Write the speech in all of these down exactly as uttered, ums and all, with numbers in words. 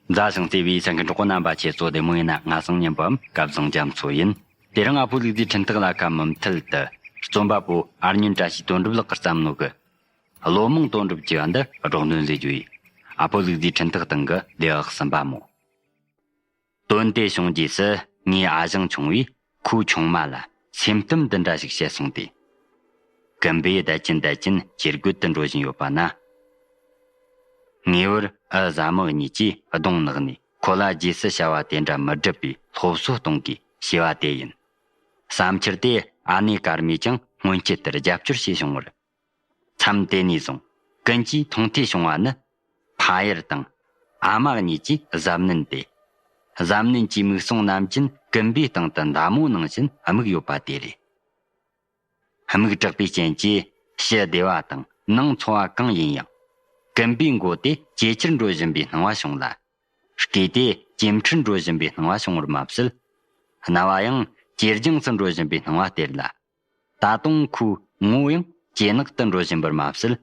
མཛའ་ཞིང་བརྩེ་བའི་ས་མཁན་གྲོགས་པོ་རྣམ་པ། ཁྱེད་ཚོ་བདེ་མོ་ཡིན་ན། ང་སང་ཉན་པའམ་སྐལ་བཟང་རྒྱ་མཚོ་ཡིན། དེ་རིང་ཨ་ཕོ་ལུག་རྫིའི་འཕྲིན་ཐག་ལ་ཁ་མུ་མཐུད་དུ། རྩོམ་པ་པོ་ཨར་ཉོན་བཀྲ་ཤིས་དོན་གྲུབ་ལགས་ཀྱིས་བརྩམས་ནོ་གི། བློ་མང་དོན་གྲུབ་ཀྱི་འདི་སྒྲོག་འདོན་ལས་རྒྱུ་ཡིན། ཨ་ཕོ་ལུག་རྫིའི་འཕྲིན་ཐག་སྟེང་གི་ལེའུ་གསུམ་པ་མོ། དོན་དེ་བྱུང་རྗེས་སུ་ངའི་ཨ་ཞང་ཆུང་བས་ཁོའི་ཆུང་མ་ལ་སེམས་གཏམ་འདི་འདྲ་ཞིག་བཤད་སོང་སྟེ། ཀིམ་པེ་བསྡད་ཀྱིན་བསྡད་ཀྱིན་ཇེ་རྒོད་དུ་འགྲོ་བཞིན་ཡོད་པ་ན། ངེས་པར་ཨ་བཟའ་མི་གཉིས་ཀྱིས་གདོང་ནག་ནས་ཁོ་ལ་རྗེས་སུ་བྱ་བ་དེ་འདྲ་མི་སྒྲུབ་པའི་སློབ་གསོ་གཏོང་དགོས་ཞེས་པ་དེ་ཡིན། བསམ་འཆར་དེ་ཨ་ནེ་ཀརྨས་ཀྱང་སྔོན་ཆད་ལྟར་རྒྱབ་སྐྱོར་བྱས་བྱུང་བར། མཚམས་དེ་ནས་བཟུང་ཀུན་གྱིས་མཐོང་ཐོས་བྱུང་བ་ནི། ཕ་ཡུལ་དང་ཨ་མ་གཉིས་ཀྱི་གཟབ་ནན་ཏེ། གཟབ་ནན་གྱི་མིག་ཟུང་ནམ་རྒྱུན་ཀིམ་པེའི་སྟེང་དུ་མདའ་མོ་ནང་བཞིན་དམིགས་ཡོད་པ་དེ་རེད། དམིགས་དྲགས་པའི་རྐྱེན་གྱིས་ཕྱི་བདེ་བ་དང་ནང་འཚོ་བ་གང་ཡིན་ཡང་། ཀིམ་པེའི་མགོ་དེ་ཇེ་ཆེར་འགྲོ་བཞིན་པའི་སྣང་བ་བྱུང་ལ། སྐེ་དེ་ཇེ་འཕྲུལ་འགྲོ་བཞིན་པའི་སྣང་བ་བྱུང་བར་མ་ཟད། རྣ་བ་ཡང་ཇེ་རྒྱངས་སུ་འགྲོ་བཞིན་པའི་སྣང་བ་སྟེར་ལ། ད་དུང་ཁོའི་ངོ་ཡང་ཇེ་ནག་ཏུ་འགྲོ་བཞིན་པར་མ་ཟད།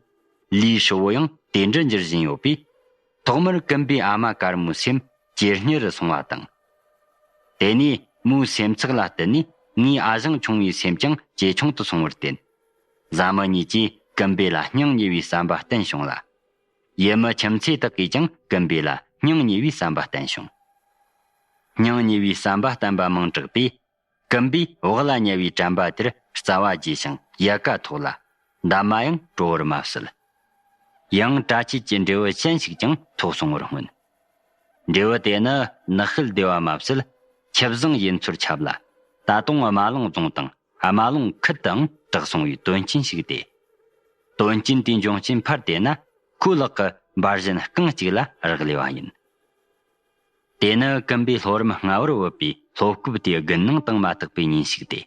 ལུས་ཧྲིལ་བོ་ཡང་དེ་འདྲ་འགྱུར་བཞིན་ཡོད་པས། ཐོག་མར་ཀིམ་པེའི་ཨ་མ་དཀར་མོའི་སེམས་ཇེ་སྙི་རུ་སོང་བ་དང་། དེ་ནས་མོའི་སེམས་ཚེགས་ལ་བརྟེན་ནས་ངའི་ཨ་ཞང་ཆུང་བའི་སེམས་ཀྱང་ཇེ་ཆུང་དུ་སོང་བར་བརྟེན། བཟའ་མི་གཉིས་ཀྱིས་ཀིམ་པེ་ལ་སྙིང་ཉེ་བའི་བསམ་པ་བསྟན་བྱུང་ལ། ཡུལ་མི་ཁྱིམ་མཚེས་དག་གིས་ཀྱང་ཀིམ་པེ་ལ་སྙིང་ཉེ་བའི་བསམ་པ་བསྟན་བྱུང་། སྙིང་ཉེ་བའི་བསམ་པ་བསྟན་པ་མང་དྲགས་པས། ཀིམ་པེའི་བག་ལ་ཉལ་བའི་དྲན་པ་དེར་རྩ་བ་རྒྱས་ཤིང་ཡལ་ག་ཐོགས་ལ། འདབ་མ་ཡང་བྲོ་བར་མ་ཟད། ཡང་བཀྲ་ཤིས་ཀྱི་འབྲས་བུ་གཞན་ཞིག་ཀྱང་ཐོགས་སོང་བར་མངོན། འབྲས་བུ་དེ་ནི་ནགས་ཤུལ་བདེ་བ་མ་ཟད། ཆུ་བཟང་ཡིན་ཚོར་ཁྱབ་ལ། ད་དུང་རྨ་ལུང་རྫོང་དང་རྨ་ལུང་ཁུལ་དུའང་གྲགས་སོང་བའི་དོན་རྐྱེན་ཞིག་སྟེ། དོན་རྐྱེན་དེའི་འབྱུང་རྐྱེན་ཕར་བལྟས་ན། ཁོའི་ལག་གི་འབར་གཞན་རྐང་གཅིག་ལ་རག་ལས་པ་ཡིན། དེ་ནི་ཀིམ་པེའི་ལྷོ་རིམ་སྔ་བར་བུད་པའི་ལྷོ་སྐོབས་དེའི་དགུན་གནང་དང་མ་ཐག་པའི་ཉིན་ཞིག་སྟེ།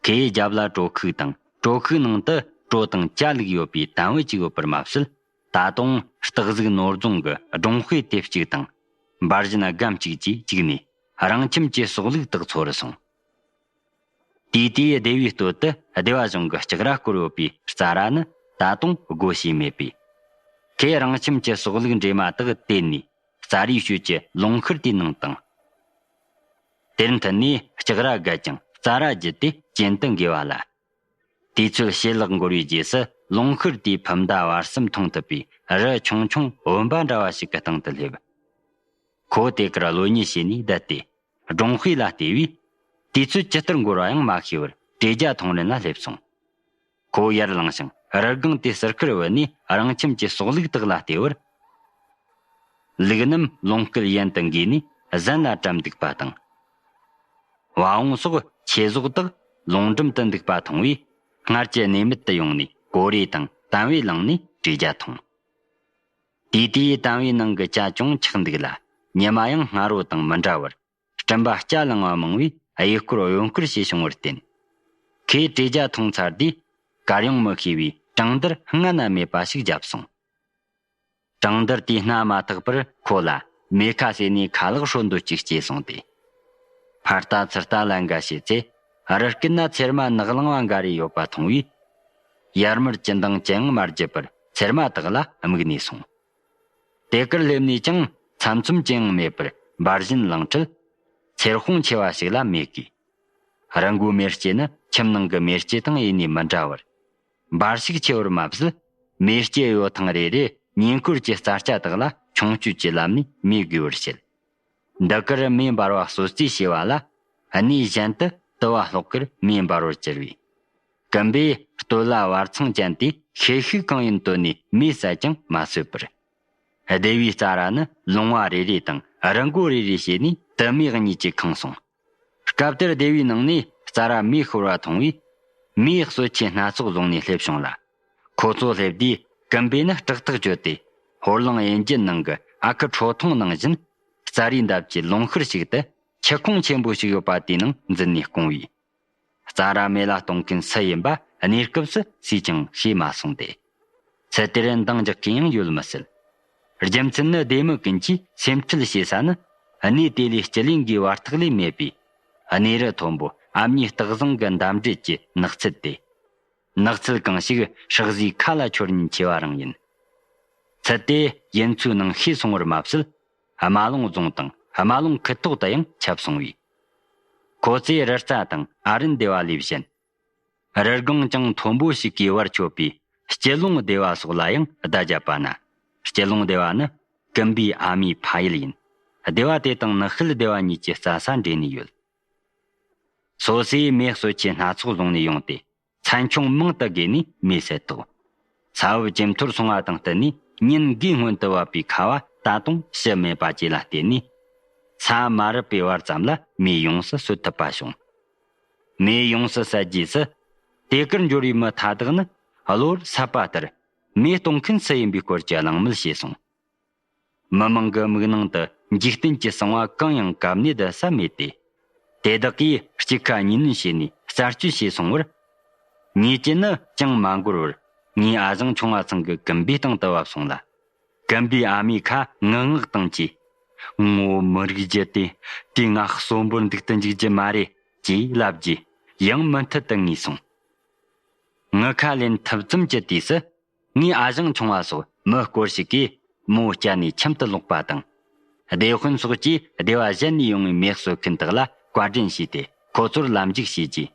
ཁོའི་རྒྱབ་ལ་གྲོ་ཁུག་དང་། གྲོ་ཁུག་ནང་དུ་གྲོ་དང་ཇ་བླུགས་ཡོད་པའི་དམ་བུ་གཅིག་ཡོད་པར་མ་ཟད། ད་དུང་སྟག་གཟིག་ནོར་རྫོང་གི་སྒྲོང་དཔེ་དེབ་གཅིག་དང་། འབར་གཞན་སྒམ་གཅིག་བཅས་བཅུག་ནས། རང་ཁྱིམ་གྱི་སོག་ལུག་དག་འཚོལ་བར་སོང་། དེ་དུས་སྡེ་བའི་སྟོད་དུ་སྡེ་བ་གཞུང་གི་ལྕགས་ར་བསྐོར་ཡོད་པའི་རྩྭ་ར་ནི་ད་དུང་སྒོ་ཕྱེས་མེད་པས། ཁོས་རང་ཁྱིམ་གྱི་སོག་ལུག་འདྲེས་མ་དག་དེད་ནས། རྩྭ་རའི་ཤུལ་གྱི་ལུང་ཤུར་དེའི་ནང་བཏིང་། དེར་མཐུད་ནས་ལྕགས་ར་བརྒལ་ཅིང་རྩྭ་ར་བརྒྱུད་དེ་གྱེན་དུ་འགེལ་བ་ལ། དུས་ཚོད་ཕྱེད་ལྷག་འགོར་བའི་རྗེས་སུ་ལུང་ཤུར་དེའི་ཕུ་མདའ་བར་གསུམ་མཐོང་ཐུབ་པའི་རི་ཆུང་ཆུང་བུམ་པ་འདྲ་བ་ཞིག་གི་སྟེང་དུ་སླེབས། ཁོ་དེ་གར་གློད་གཉེར་བྱས་ནས་བསྡད་དེ། སྒྲོང་དཔེ་ལ་བལྟས་པས། དུས་ཚོད་ཇི་ལྟར་འགོར་བ་ཡང་མ་ཤེས་པར་དྲོས་ཇ་འཐུང་རན་ལ་སླེབས་སོང་། ཁོ་ཡར་ལངས་ཤིང་རི་སྒང་དེ་ཟུར་ཁར་བུད་ནས་རང་ཁྱིམ་གྱི་སོག་ལུག་དག་ལ་བལྟས་པར། ལུག་རྣམས་ལུང་སྐད་ཡན་དུ་འགོས་ནས་གཟན་ལ་བཀྲམ་འདུག་པ་དང་། བ་འོང་སོགས་ཆོས་ཟོག་དག་ལུང་འགྲམ་དུ་འདུག་པ་མཐོང་བས། སྔར་གྱི་གནས་མལ་དུ་ཡོང་ནས་གོ་རེ་དང་དམ་བེ་བླངས་ནས་དྲོས་ཇ་འཐུང་། དེ་དུས་དམ་བེའི་ནང་གི་ཇ་ཅུང་འཁྱག་འདུག་ལ། ཉི་མ་ཡང་སྔ་རོལ་དང་མི་འདྲ་བར། སྤྲིན་པ་སྐྱ་ལངས་པ་མང་བས་གཡས་སྐོར་གཡོན་སྐོར་བྱས་བྱུང་བར་བརྟེན། ཁོས་དྲོས་ཇ་འཐུང་ཚར་དུས། གར་ཡོང་མི་ཤེས་པའི་གྲང་འདར་སྔ་ན་མེད་པ་ཞིག་བརྒྱབ་སོང་། གྲང་འདར་དེས་སྣ་མ་ཐག་པར་ཁོ་ལ་མེ་ཁ་ཟོས་ནས་ཁ་ལག་ཧྲོལ་འདོད་ཅིག་སྐྱེས་སོང་སྟེ། ཕར་ལྟ་ཚུར་ལྟ་ལ་འགའ་བྱས་ཚེ། རི་སྐེད་ན་ཚེར་མ་ནག་ལང་བ་འགའ་རེ་ཡོད་པ་མཐོང་བས། ཡར་མར་གྱི་འདང་ཅི་ཡང་མ་བརྒྱབ་པར་ཚེར་མ་དག་ལ་དམིགས་ནས་སོང་། དེ་གར་སླེབས་ནས་ཀྱང་ཚམ་ཚོམ་ཅི་ཡང་མེད་པར་འབར་གཞན་ལངས་འཕྲལ། ཚེར་ཧོང་ཆེ་བ་ཞིག་ལ་མེ་གོས། རི་མགོའི་མེ་ལྕེ་ནི་ཁྱིམ་ནང་གི་མེ་ལྕེ་དང་ཡེ་ནས་མི་འདྲ་བར། འབར་ཤུགས་ཆེ་བར་མ་ཟད། མེ་ལྕེ་གཡོ་ཐེངས་རེ་རེ་ཉེ་འཁོར་གྱི་རྩྭ་སྐྱ་དག་ལ་མཆོང་སྐྱོད་ཀྱི་ལམ་ནས་མེ་གོས་པར་བྱེད། འདི་གར་མེ་འབར་བ་གསོད་རྩིས་བྱས་པ་ལ། གནས་གཞན་དུ་དུ་བ་ལྷོག་གར་མེ་འབར་བར་གྱུར་བས། ཀིམ་པེའི་སྟོད་ལྭ་བར་ཚང་ཅན་དེ་ཤེད་ཤུགས་གང་ཡིན་བཏོན་ནས་མེ་བསད་ཀྱང་མ་གསོད་པར། སྡེ་བའི་རྩྭ་ར་ནི་ལུང་བ་རེ་རེ་དང་རི་མགོ་རེ་རེ་བྱས་ནས་དུ་མའི་གཉིས་ཀྱིས་ཁེངས་སོང་། སྐབས་དེར་སྡེ་བའི་ནང་ནས་རྩྭ་ར་མེ་ཤོར་བ་མཐོང་བས། མེའི་གསོད་ཆས་སྣ་ཚོགས་བཟུང་ནས་སླེབས་བྱུང་ལ། ཁོ་ཚོ་སླེབས་དུས་ཀིམ་པེ་ནི་སྐྲག་ཐག་ཆོད་དེ། ཧོར་ལང་གཡུལ་འགྱེད་ནང་གི་ཨ་ཁུ་ཁྲོ་ཐུང་ནང་བཞིན། རྩྭ་རའི་འདབས་ཀྱི་ལུང་ཤུར་ཞིག་ཏུ་ཆུ་ཁུང་ཆེན་པོ་ཞིག་ཡོད་པ་དེའི་ནང་འཛུལ་ནས་སྐུང་བས། རྩྭ་ར་མེ་ལ་གཏོང་མཁན་སུ་ཡིན་པ་གནས་སྐབས་སུ་སུས་ཀྱང་ཤེས་མ་སོང་སྟེ། ཚུལ་དེར་འདང་རྒྱག་མཁན་ཡང་ཡོད་མི་སྲིད། རྒྱུ་མཚན་ནི་སྡེ་མི་ཀུན་གྱིས་སེམས་ཁྲལ་བྱེད་ས་ནི། གནས་དེ་ལས་སྤྱི་གླིང་གི་བར་ཐག་ལས་མེད་པས། གནས་རི་མཐོན་པོ་ཨ་མྱེས་སྟག་བཟང་གི་འདབས་འབྲེལ་གྱི་ནགས་ཚལ་ཏེ། ནགས་ཚལ་གང་ཞིག་སྲེག་ཟས་ཁ་ལ་ཁྱོར་ཉེན་ཆེ་བ་རང་ཡིན། ཚུལ་དེ་ཡིན་ཚུལ་ནང་ཤེས་སོང་བར་མ་ཟད། རྨ་ལུང་རྫོང་དང་རྨ་ལུང་ཁུལ་ཐོག་ཏུ་ཡང་ཁྱབ་སོང་བས། ཁོ་ཚོས་རི་རྩ་དང་ཨ་རིན་སྡེ་བ་ལས་གཞན། རི་སྒང་ཅུང་མཐོན་པོ་ཞིག་གི་བར་ཆོད་པའི་སྐྱིད་ལུང་སྡེ་བ་སོགས་ལ་ཡང་བརྡ་བརྒྱབ་པ་ན། སྐྱིད་ལུང་སྡེ་བ་ནི་ཀིམ་པའི་ཨ་མའི་ཕ་ཡུལ་ཡིན། སྡེ་བ་དེ་དང་ནགས་ཤུལ་སྡེ་བ་གཉིས་ཀྱི་རྩྭ་ས་འདྲེས་ནས་ཡོད། སོ་སོས་མེ་གསོད་ཆེད་སྣ་ཚོགས་བཟུང་ནས་ཡོང་སྟེ། ཚན་ཆུང་མང་དུ་བརྒལ་ནས་མེ་བསད་དོ། ས་བབ་ཇེ་མཐོར་སོང་བ་དང་བསྟུན་ནས་ཉིན་འགའི་སྔོན་དུ་བབས་པའི་ཁ་བ་ད་དུང་ཞུ་མེད་པ་བཅས་ལ་བརྟེན་ནས། ས་མ་རུབ་པའི་བར་ཙམ་ལ་མེ་ཡོངས་སུ་གསོད་ཐུབ་པ་བྱུང་། མེ་ཡོངས་སུ་བསད་རྗེས་སུ། དེ་གར་འབྱོར་བའི་མི་མཐའ་དག་ནི་གློ་བུར་བསད་པ་ལྟར། མེ་གཏོང་མཁན་སུ་ཡིན་པའི་སྐོར་གྱི་གླེང་མོལ་བྱས་སོང་། མི་མང་གི་མིག་ནང་དུ་འཇིག་རྟེན་གྱི་གསང་བ་གང་ཡང་གབ་ནས་བསྡད་ས་མེད་དེ། དེ་དག་གིས་གཅིག་ཁ་གཉིས་ནས་བྱས་ནས་རྩད་གཅོད་བྱས་སོང་བར། ཉེས་ཅན་ནི་ཅང་མ་འགོར་བར། ངའི་ཨ་ཞང་ཆུང་བ་ཚང་གི་ཀིམ་པའི་སྟེང་དུ་བབས་སོང་ལ། ཀིམ་པའི་ཨ་མའི་ཁ་ངུ་ངག་དང་བཅས། ངོ་མི་རིག་རྒྱུ་དེ། དེས་ང་གསོན་པོར་འདུག་ཏུ་འཇུག་རྒྱུ་མ་རེད། ཅེས་ལབ་རྗེས་ཡང་མུ་མཐུད་དུ་ངུས་སོང་། ངུ་ཁ་ལེན་ཐུབ་ཙམ་གྱི་དུས་སུ། ངའི་ཨ་ཞང་ཆུང་བ་སོགས་མི་སྐོར་ཞིག་གིས་མོ་བསྐྱལ་ནས་ཁྱིམ་དུ་ལོག་པ་དང་། སྡེ་དཔོན་སོགས་ཀྱིས་སྡེ་བ་གཞན་ནས་ཡོང་བའི་མེ་གསོད་མཁན་དག་ལ་བཀའ་དྲིན་ཞུས་ཏེ། ཁོ་ཚོར་ལམ་འཇུག་བྱས་རྗེས།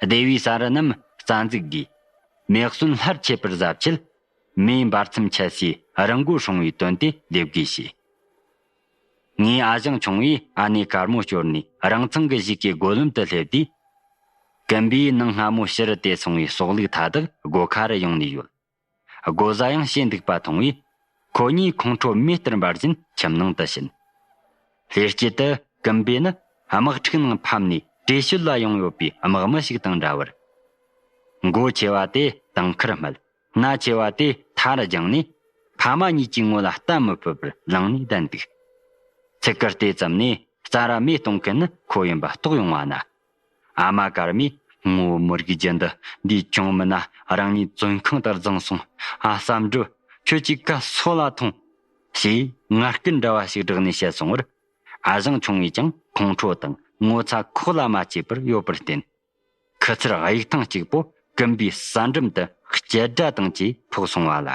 སྡེ་བའི་ས་རུ་རྣམས་རྩ་འཛུགས་དགོས། མེ་གསོད་སླར་མཆེད་པར་བཟའ་ཆེད། མེའི་འབར་མཚམས་ཆད་སའི་རི་མགོ་སྲུང་བའི་དོན་དེ་སྡེབ་དགོས་ཞེས། ངའི་ཨ་ཞང་ཆུང་བས་ཨ་ནེ་དཀར་མོ་བསྐྱོར་ནས་རང་ཚང་གི་གཞིས་ཀའི་སྒོ་ལམ་དུ་སླེབས་དུས། ཀིམ་པའི་ནངས་སྔ་མོ་ཕྱི་རུ་དེད་སོང་བའི་སོག་ལུག་མཐའ་དག་སྒོ་ཁ་རུ་ཡོང་ནས་ཡོད། སྒོ་ཟྭ་ཡང་ཕྱེས་འདུག་པ་མཐོང་བས། ཁོ་གཉིས་ཁོང་ཁྲོ་མེ་ལྟར་འབར་བཞིན་ཁྱིམ་ནང་དུ་ཕྱིན། ལྷས་སྐྱེས་དུ་ཀིམ་པེ་ནི་དམག་འཁྲུག་ནང་ཕམ་ནས་བྲོས་བྱོལ་ལ་ཡོང་ཡོད་པའི་དམག་མི་ཞིག་དང་འདྲ་བར། མགོ་ཆེ་བ་དེ་དུང་ཁར་སྨད། སྣ་ཆེ་བ་དེ་མཐའ་རུ་བརྒྱངས་ནས། ཕ་མ་གཉིས་ཀྱི་ངོ་ལ་ལྟ་མི་ཕོད་པར་ལངས་ནས་བསྡད་འདུག་ཚིག་གི་ལྟོས་ཙམ་ནས་རྩྭ་ར་མེ་གཏོང་མཁན་ནི་ཁོ་ཡིན་པ་རྟོགས་ཡོང་བ་ན། ཨ་མ་དཀར་མོས། ངོ་མི་རིག་རྒྱུ་འདི། འདིས་ཅུང་མིན་ན་རང་ཉིད་བཙོན་ཁང་དུ་བརྫངས་སོང་། ཨ་བསམ་གྲུབ། ཁྱོད་ཀྱི་བཀའ་སོ་ལ་ཐོངས། ཞེས་ངར་སྐད་འདྲ་བ་ཞིག་བསྒྲགས་ནས་བཤད་སོང་བར། ཨ་ཞང་ཆུང་བས་ཀྱང་ཁོང་ཁྲོ་དང་ངོ་ཚ་ཁོག་ལ་མ་སྐྱེས་པར་ཡོད་པར་བརྟེན། ཁུ་ཚུར་དབྱུག་ཐེངས་གཅིག་པོ་ཀིམ་པའི་ས་འགྲམ་དུ་སྐྱེལ་སྒྲ་དང་བཅས་ཕོག་སོང་བ་ལ།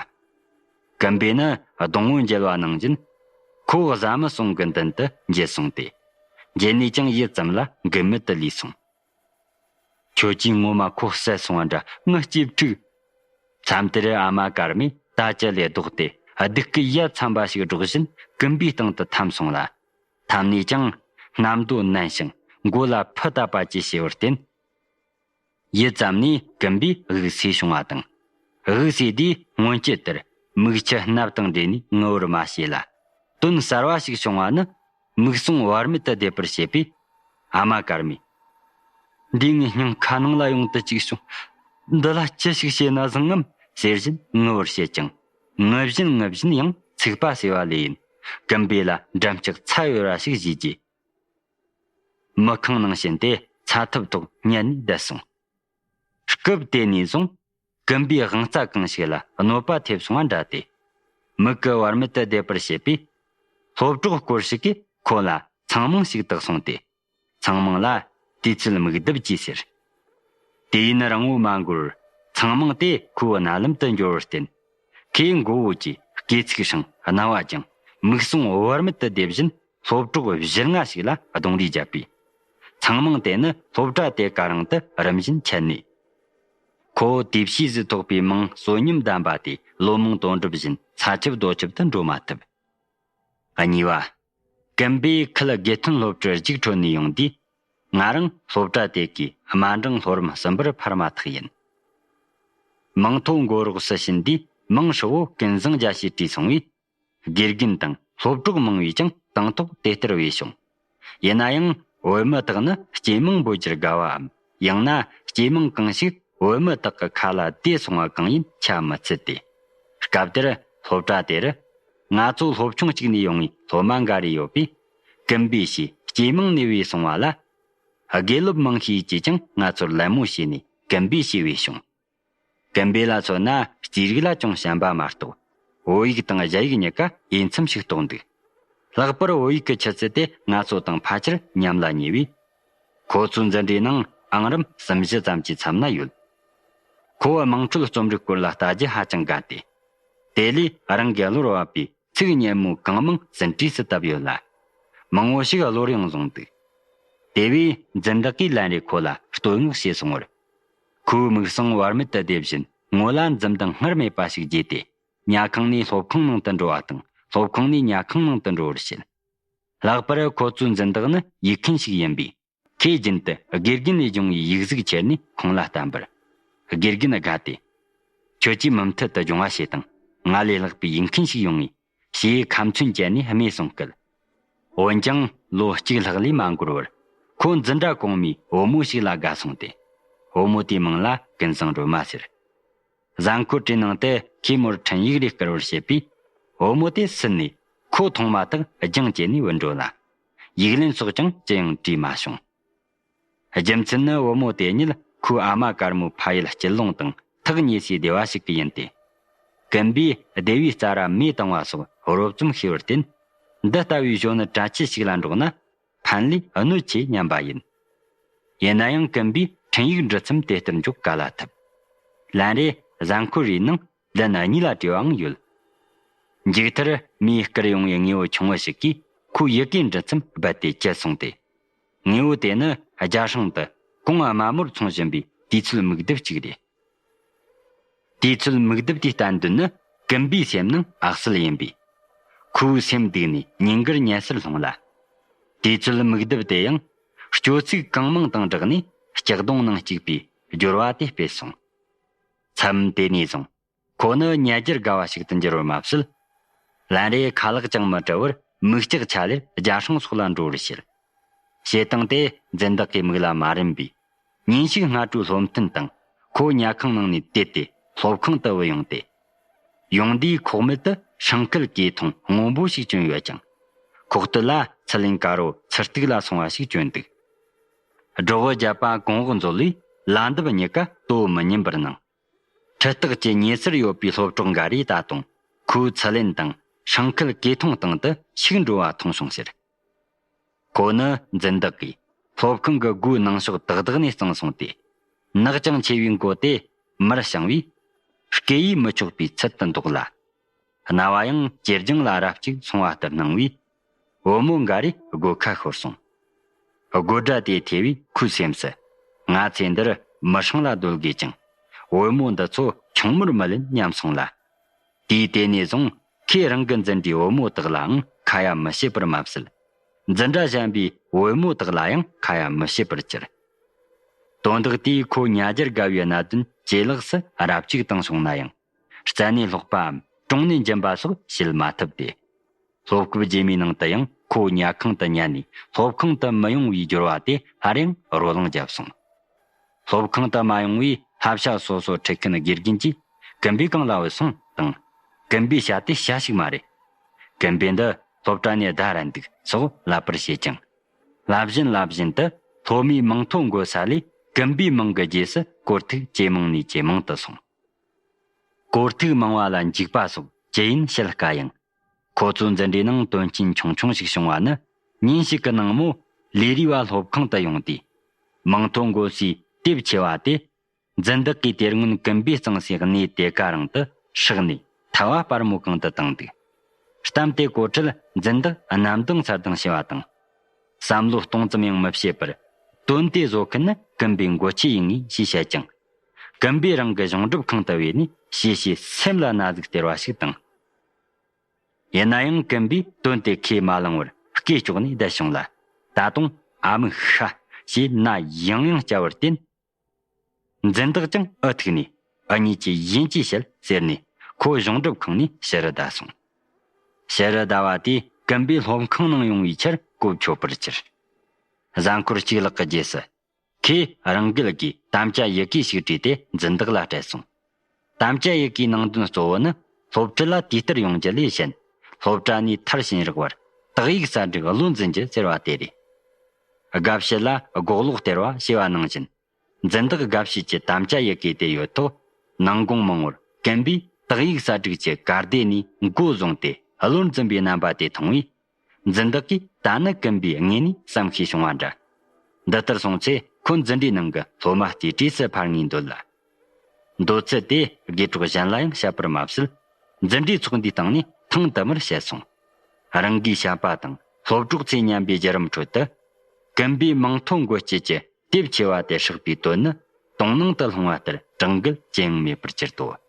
ཀིམ་པེ་ནི་སྡོང་བོ་འཇལ་བ་ནང་བཞིན། ཁོ་བཟའ་མི་ཟུང་གི་མདུན་དུ་འཇལ་སོང་སྟེ། འཇལ་ནས་ཀྱང་ཡུད་ཙམ་ལ་འགུལ་མེད་དུ་ལུས་སོང་། ཁྱོད་ཀྱིས་ངོ་མ་ཁོ་བསད་སོང་བ་འདྲ། ངའི་གཅེས་ཕྲུག་མཚམས་དེར་ཨ་མ་དཀར་མོས་ད་ཅི་ལས་ལྡོག་སྟེ། སྡུག་གི་ཡ་མཚན་པ་ཞིག་སྒྲོག་བཞིན་ཀིམ་པའི་སྟེང་དུ་འཐམས་སོང་ལ། འཐམས་ནས་ཀྱང་། གནམ་རྡོ་མནན་ཞིང་མགོ་ལ་ཕུ་བཏབ་པ་བཅས་བྱས་པར་བརྟེན། ཡུད་ཙམ་ནས་ཀིམ་པའི་དབུགས་སོས་བྱུང་བ་དང་། དབུགས་སོས་དུས་སྔོན་ཆད་ལྟར་མིག་ཆུ་སྣབས་དང་འདྲེས་ནས་ངུ་བར་མ་བྱེད་ལ། དོན་གསར་བ་ཞིག་བྱུང་བ་ནི། མིག་ཟུང་བར་མེད་དུ་བསྡད་པར་བྱེད་པས། ཨ་མ་དཀར་མོས། འདིས་ངའི་སྙིང་ཁ་ནང་ལ་ཡོང་དུ་བཅུག་བྱུང་། འདི་ལ་ཅི་ཞིག་བྱས་ན་བཟང་ངམ་ཟེར་བཞིན་ངུ་བར་བྱེད་ཅིང་། ངུ་བཞིན་ངུ་བཞིན་ཡང་ཚིག་པ་ཟེར་བ་ལས་ཡིན། ཀིམ་པེ་ལ་འགྲམ་ལྕག་ཚ་ཡོད་ར་ཞིག་བཞེས་རྗེས། མི་ཁང་ནང་ཕྱིན་ཏེ་ཚ་ཐབ་ཐོག་ཉལ་ནས་བསྡད་སོང་། སྐབས་དེ་ནས་བཟུང་། ཀིམ་པའི་དབང་རྩ་གང་ཞིག་ལ་གནོད་པ་ཐེབས་སོང་བ་འདྲ་སྟེ། མིག་གིས་བར་མེད་དུ་བསྡད་པར་བྱེད་པས། སློབ་གྲོགས་སྐོར་ཞིག་གིས་ཁོ་ལ་ཚང་མང་ཞིག་བཏགས་སོང་སྟེ། ཚང་མང་ལ་དུས་ཚོད་མིག་ལྡབ་ཀྱིས་ཟེར། དུས་ཡུན་རིང་བོ་མ་འགོར། ཚང་མང་དེ་ཁོའི་རྣ་ལམ་དུ་འབྱོར་བར་བརྟེན། ཁོས་མགོ་བོ་གྱིས་སྐེ་ཚིག་ཧྲེང་རྣ་བ་བརྒྱངས། མིག་ཟུང་བར་མེད་དུ་བསྡེབས་བཞིན་སློབ་གྲོགས་བཞི་ལྔ་ཞིག་ལ་རྡུང་རེས་བརྒྱབ་པས། ཚང་མང་དེ་ནི་སློབ་གྲྭ་དེ་ག་རང་དུ་རིམ་བཞིན་ཆད་ནས། ཁོ་བོ་དུས་ཕྱིས་སུ་ཐོགས་པའི་མིང་བསོད་སྙོམས་གདམས་པ་དེ་ལོ་མང་དོན་གྲུབ་བཞིན་ཚ་ཆུབ་རྡོ་ཆུབ་ཏུ་འགྲོ་མ་ཐུབ། གཉིས་པ། ཀིམ་པེ་ཁུལ་དགེ་ཐོན་སློབ་གྲྭར་རྒྱུགས་འཕྲོད་ནས་ཡོང་དུས། ང་རང་སློབ་གྲྭ་དེ་གའི་དམའ་འབྲིང་སློབ་རིམ་གསུམ་པར་འཕར་མ་ཐག་ཡིན། མིང་ཐོ་མགོ་རོགས་སུ་ཕྱིན་དུས་མིང་ཧྲིལ་བོ་ཀུན་བཟང་རྒྱ་ཞེས་བྲིས་སོང་བས། དགེ་རྒན་དང་སློབ་གྲོགས་མང་བས་ཀྱང་དང་ཐོག་དེ་ལྟར་བས་བྱུང་། ཡིན་ན་ཡང་བོད་མི་དག་ནི་སྐྱེས་མིང་འབོད་རྒྱུར་དགའ་བའམ། ཡང་ན་སྐྱེས་མིང་གང་ཞིག་བོད་མི་དག་གི་ཁ་ལ་བདེ་སོང་བ་གང་ཡིན་ཆ་མི་འཚལ་ཏེ། སྐབས་དེར་སློབ་གྲྭ་དེར་ང་ཚོ་སློབ་ཆུང་གཅིག་ནས་ཡོང་བའི་སློབ་མ་འགའ་རེ་ཡོད་པས། ཀིམ་པེ་ཞེས་སྐྱེས་མིང་ནས་བས་སོང་བ་ལ། དགེ་སློབ་མང་ཤས་ཀྱིས་ཀྱང་ང་ཚོར་ལད་མོ་བྱས་ནས་ཀིམ་པེ་ཞེས་བས་བྱུང་། ཀིམ་པེ་ལ་མཚོན་ན་རྩིས་རིག་ལ་ཅུང་ཞན་པ་མ་གཏོགས། བོད་ཡིག་དང་རྒྱ་ཡིག་གཉིས་ཀ་འོས་འཚམ་ཞིག་རྟོགས་འདུག་ལྷག་པར་བོད་ཡིག་གི་ཆུ་ཚད་དེ་ང་ཚོ་དང་ཕལ་ཆེར་མཉམ་ལ་ཉེ་བས། ཁོ་ཚོའི་འཛིན་གྲྭའི་ནང་ཨང་རིམ་གསུམ་བཞི་ཙམ་གྱི་མཚམས་ན་ཡོད། ཁོ་བོ་དམངས་ཁྲོད་རྩོམ་རིག་སྐོར་ལ་ལྟ་རྒྱུ་ཧ་ཅང་དགའ་སྟེ། དེ་ལས་རང་གི་བློར་བབས་པའི་ ཚིག་སྙན་མོ་གང་མང་ཟིན་བྲིས་སུ་བཏབ་ཡོད་ལ། མང་བོ་ཞིག་བློར་ཡང་བཟུང་འདུག་དེ་བས་འཛིན་བདག་གིས་ལན་རེ་ཁོ་ལ་བསྟོད་བསྔགས་བྱས་སོང་བར། ཁོའི་མིག་ཟུང་བར་མེད་དུ་བལྟས་བཞིན་ངོ་ལ་འཛུམ་མདངས་སྔར་མེད་པ་ཞིག་རྒྱས་ཏེ། ཉལ་ཁང་ནས་སློབ་ཁང་ནང་དུ་འགྲོ་བ་དང་སློབ་ཁང་ནས་ཉལ་ཁང་ནང་དུ་འགྲོ་བར་བྱེད། ལྷག་པར་ཁོ་ཚོའི་འཛིན་བདག་ནི་ཡིག་མཁན་ཞིག་ཡིན་པས། ཁོས་རྒྱུན་དུ་དགེ་རྒན་ལས་སྦྱོང་བའི་ཡིག་གཟུགས་ཁྱེར་ནས་ཁོང་ལ་བསྟན་པར། དགེ་རྒན་དགའ་སྟེ། ཁྱོད་ཀྱིས་མུ་མཐུད་དུ་སྦྱོང་བ་བྱེད་དང་། ང་ལས་ལྷག་པའི་ཡིག་མཁན་ཞིག་ཡོང་ངས། ཞེས་ཁ་མཚོན་བཅད་ནས་སྨྲས་སོང་སྐད། འོན་ཀྱང་ལོ་གཅིག་ལྷག་ལས་མ་འགོར་བར། ཁོ་འཛིན་གྲྭ་གོང་མའི་བུ་མོ་ཞིག་ལ་དགའ་སོང་སྟེ། བུ་མོ་དེའི་མིང་ལ་ཀུན་བཟང་སྒྲོལ་མ་ཟེར། གཟའ་འཁོར་གྲས་ནང་དུ་ཁོས་མོར་འཕྲིན་ཡིག་རེ་བསྐུར་བར་བྱེད་པས། བུ་མོ་དེ་སུན་ནས་ཁོ་མཐོང་མ་ཐག་རྒྱང་བཀྱེད་ནས་བུད་འགྲོ་ལ། ཡིག་ལན་སོགས་ཀྱང་ཅི་ཡང་བྲིས་མ་བྱུང་། རྒྱུ་མཚན་ནི་བུ་མོ་དེ་ཉིད་ཁོའི་ཨ་མ་དཀར་མོའི་ཕ་ཡུལ་སྐྱིད་ལུང་དང་ཐག་ཉེ་སའི་སྡེ་བ་ཞིག་གི་ཡིན་ཏེ། ཀིམ་པས་སྡེ་བའི་རྩྭ་ར་མེ་བཏང་བ་སོགས་རོབ་ཙམ་ཤེས་པར་བརྟེན། འདི་ལྟ་བུའི་གཞོན་ནུ་གྲྭ་ཆས་ཤིག་ལ་འགྲོགས་ན། ཕན་ལས་གནོད་ཆེ་སྙམ་པ་ཡིན། ཡིན་ན་ཡང་ཀིམ་པས་འཕྲིན་ཡིག་འབྲི་མཚམས་དེ་ལྟར་འཇོག་ག་ལ་ཐུབ། ལན་རེ་གཟའ་འཁོར་རེའི་ནང་ལན་གཉིས་ལ་བྲིས་པའང་ཡོད། མཇུག་མཐར་མིས་བསྐུར་ཡོང་བའི་དངོས་པོ་ཆུང་ངུ་ཞིག་གིས་ཁོའི་ཡི་གེ་འབྲི་མཚམས་རྦད་དེ་བཅད་སོང་སྟེ། དངོས་པོ་དེ་ནི་རྒྱ་སྲང་དུ་གོང་དམའ་མོར་འཚོང་བཞིན་པའི་དུས་ཚོད་མིག་ལྡབ་ཅིག་རེད། དུས་ཚོད་མིག་ལྡབ་དེའི་བསྟན་དོན་ནི་ཀིམ་པའི་སེམས་ནང་ཨག་གསལ་ཡིན་པས། ཁོའི་སེམས་སྡུག་ནས་ཉིན་དཀར་ཉལ་སར་ལྷུང་ལ། དུས་ཚོད་མིག་ལྡབ་དེ་ཡང་སྤྱོད་ཚིག་གང་མང་དང་སྦྲགས་ནས་ལྕགས་སྡོང་ནང་སྐྱུགས་པའི་སྦྱོར་བ་དེ་སྤེལ་སོང་། མཚམས་དེ་ནས་བཟུང་ཁོ་ནི་ཉལ་རྒྱར་དགའ་བ་ཞིག་ཏུ་འགྱུར་བར་མ་ཟད། ལན་རེ་ཁ་ལག་ཅང་མི་བྲི་བར་མིག་ལྕགས་ཆ་ལེར་རྒྱ་སྲང་སོགས་ལ་འགྲོ་བར་བྱེད། བྱེད་སྟངས་དེ་འཛིན་བདག་གི་མིག་ལ་མ་རན་པས། ཉིན་ཞིག་སྔ་དྲོའི་སློབ་ཐུན་དང་ཁོ་ཉལ་ཁང་ནང་ནས་བསྡད་དེ་སློབ་ཁང་དུ་བུད་ཡོང་སྟེ། ཡོང་དུས་ཁོག་མེད་དུ་ཧྲང་ཁལ་གོས་ཐུང་སྔོན་པོ་ཞིག་གྱོན་ཡོད་ཅིང་། ཁོག་སྟོད་ལ་ཚི་ལེན་དཀར་པོ་ཚི་སྟུག་ལ་སོང་བ་ཞིག་གྱོན་འདུག་སྒྲོག་བརྒྱབ་པ་གོང་འོག་མཛོད་ལས་ལ་འདབ་གཉིས་ཀ་དོ་མི་ཉན་པར་སྣང་། ཁྲི་སྟེགས་ཀྱི་ཉེ་སར་ཡོད་པའི་སློབ་གྲོགས་འགའ་རེས་ད་དུང་ཁོའི་ཚི་ལེན་དང་ཧྲང་ཁལ་གོས་ཐུང་སྟེང་དུ་ཞིག་འགྲོ་བ་མཐོང་བྱུང་ཟེར། ཁོ་ནི་འཛིན་བདག་གིས་སློབ་ཁང་གི་སྒོའི་ནང་ཕྱོགས་དག་དག་ནས་གཙང་སོང་སྟེ། ནག་ཅིང་ཆེ་བའི་མགོ་དེ་མར་བྱང་བས། སྐེ་ཡིས་མི་ཆོག་པའི་ཚུལ་དུ་འདོགས་ལ། རྣ་བ་ཡང་ཅེར་རྒྱང་ལ་རབ་ཅིག་སོང་བ་ལྟར་སྣང་བས། བུ་མོ་འགའ་རེས་སྒོ་ཁ་ཤོར་སོང་། སྒོ་སྒྲ་དེ་ཐོས་པས་ཁོའི་སེམས་སུ། ང་ཚེ་འདིར་མི་སྲང་ལ་སྡོད་དགོས་ཀྱང་། བུ་མོ་འདི་ཚོ་ཆུང་མར་མི་ལེན་སྙམ་སོང་ལ། དུས་དེ་ནས་བཟུང་ཁོས་རང་གི་འཛིན་གྲྭའི་བུ་མོ་དག་ལའང་ཁ་ཡ་མི་བྱེད་པར་མ་ཟད། འཛིན་གྲྭ་གཞན་པའི་བུ་མོ་དག་ལ་ཡང་ཁ་ཡ་མི་བྱེད་པར་གྱུར། དོན་དག་དེས་ཁོ་ཉལ་རྒྱར་དགའ་བའི་གནད་དོན་ཇེ་ལེགས་སུ་རབ་ཅིག་བཏང་སོང་ན་ཡང་། རྩད་ནས་ལྷོག་པའམ་གྲོངས་ནས་འབྱིན་པ་སོགས་བྱེད་མ་ཐུབ་སྟེ། སློབ་སྐབས་རྗེས་མའི་ནང་དུ་ཡང་ཁོ་ཉལ་ཁང་དུ་ཉལ་ནས་སློབ་ཁང་དུ་མི་ཡོང་བའི་སྦྱོར་བ་དེ་སླར་ཡང་རོ་ལངས་བརྒྱབ་སོང་། སློབ་ཁང་དུ་མ་ཡོང་བས་ལྷ་བྱ་སོ་སོ་ཁྲིད་མཁན་དགེ་རྒན་གྱིས། ཀིམ་པའི་གང་ལ་བུད་སོང་དང་། ཀིམ་པའི་བྱ་དེ་བྱ་ཞིག་མ་རེད། ཀིམ་པའི་འདི་སློབ་གྲྭ་ནས་བདའ་རན་འདུག་སོགས་ལབ་པར་བྱེད་ཅིང་། ལབ་བཞིན་ལབ་བཞིན་དུ་སློབ་མའི་མིང་ཐོ་འགོད་ས་ལས་ཀིམ་པའི་མིང་གི་རྗེས་སུ་སྐོར་ཐིག་ཇེ་མང་ནས་ཇེ་མང་དུ་སོང་། སྐོར་ཐིག་མང་བ་ལ་འཇིགས་པ་སོགས་ཅི་ཡིན་བཤད་དཀའ་ཡང་། ཁོ་ཚོའི་འཛིན་གྲྭའི་ནང་དོན་རྐྱེན་ཆུང་ཆུང་ཞིག་བྱུང་བ་ནི། ཉིན་ཞིག་གི་ནང་མོ་ལི་རི་བ་སློབ་ཁང་དུ་ཡོང་དུས། མིང་ཐོ་འགོད་སའི་དེབ་ཆེ་བ་དེ། འཛིན་བདག་གིས་དེ་སྔོན་ཀིམ་པས་གཙང་སའི་གནས་དེ་ག་རང་དུ་སྲེག་ནས་ཐལ་བ་སྤར་མོ་གང་དུ་བཏང་འདུག་གཏམ་དེ་གོ་འཕྲལ་འཛིན་བདག་གནམ་ལྡིང་ཚ་ལྡིང་བྱས་པ་དང་། བསམ་བློ་གཏོང་ཙམ་ཡང་མི་བྱེད་པར། དོན་དེ་བཟོ་མཁན་ནི་ཀིམ་པའི་འགོ་ཁྱི་ཡིན་ངེས་ཞེས་བཤད་ཅིང་། ཀིམ་པས་རང་གི་གཞུང་སྒྲུབ་ཁང་དུ་བོས་ནས་ཞེ་ཞེ་སེམས་ལ་ན་ཟུག་སྟེར་བ་ཞིག་དང་། ཡིན་ན་ཡང་ཀིམ་པས་དོན་དེ་ཁས་མ་བླངས་བར་སྐེ་གཅོག་ནས་བསྡད་བྱུང་ལ། ད་དུང་ཨ་མའི་ཤ་ཞེས་མནའ་ཡང་ཡང་བསྐྱལ་བར་བརྟེན། འཛིན་བདག་ཀྱང་ཨུ་ཐུག་ནས་ཨུ་གཉིས་ཀྱིས་ཡིན་གཅིག་བྱེད་ཟེར་ནས་ཁོ་གཞུང་སྒྲུབ་ཁང་ནས་ཕྱིར་བདའ་སོང་། ཕྱིར་བདའ་བ་དེས་ཀིམ་པའི་སློབ་ཁང་ནང་ཡོང་བའི་ཆར་གོ་ཆོད་པར་གྱུར། གཟའ་འཁོར་གཅིག་ལྷག་གི་རྗེས་སུ། ཁོས་རང་འགུལ་གྱིས་དམ་བཅའ་ཡི་གེ་ཞིག་བྲིས་ཏེ་འཛིན་བདག་ལ་སྤྲད་སོང་། དམ་བཅའ་ཡི་གེའི་ནང་དོན་གཙོ་བོ་ནི་སློབ་ཁྲིད་ལ་དུས་ལྟར་ཡོང་རྒྱུ་ལས་གཞན། སློབ་གྲྭ་ནས་མཐར་ཕྱིན་རག་བར་དག་ཡིག་གསར་སྒྲིག་བློ་འཛིན་རྒྱུ་ཟེར་བ་དེ་རེད། དགའ་བྱེད་ལ་སྒོག་ལོག་སྟེར་བ་ཞེས་པ་ནང་བཞིན། འཛིན་བདག་དགའ་བྱེད་ཀྱི་དམ་བཅའ་ཡི་གེ་དེ་ཡོད་ཐོག་ནང་དགོང་མང་བོར་ཀིམ་པས་དག་ཡིག་གསར་སྒྲིག་གི་གར་སྡེ་ནས་མགོ་བཟུང་སྟེ་བློར་འཛིན་པའི་རྣམ་པ་དེ་མཐོང་བས། འཛིན་བདག་གིས་ད་ནི་ཀིམ་པའི་ངོས་ནས་བསམ་ཤེས་བྱུང་བ་འདྲ། འདི་ལྟར་སོང་ཚེ་ཁོ་འཛིན་གྲྭའི་ནང་གི་སློབ་མ་རྩེ་གྲས་སུ་འཕར་ངེས་འདོད་ལ། འདོད་ཚུལ་དེ་དགེ་གྲོགས་གཞན་ལ་ཡང་བཤད་པར་མ་ཟད། འཛིན་གྲྭའི་ཚོགས་འདུའི་སྟེང་ནས་ ཐེངས་དུ་མར་བཤད་སོང་། རང་གིས་བཤད་པ་དང་སློབ་གྲོགས་ཚོས་ཉན་པའི་བརྒྱུད་རིམ་ཁྲོད་དུ། ཀུན་པས་མིང་ཐོ་འགོད་བྱེད་ཀྱི་དེབ་ཆེ་བ་དེ་ཧྲག་པའི་དོན་ནི་དོང་ནང་དུ་ལྷུང་བ་ལྟར་གྲངས་འགལ་ཅི་ཡང་མེད་པར་གྱུར་ཏོ།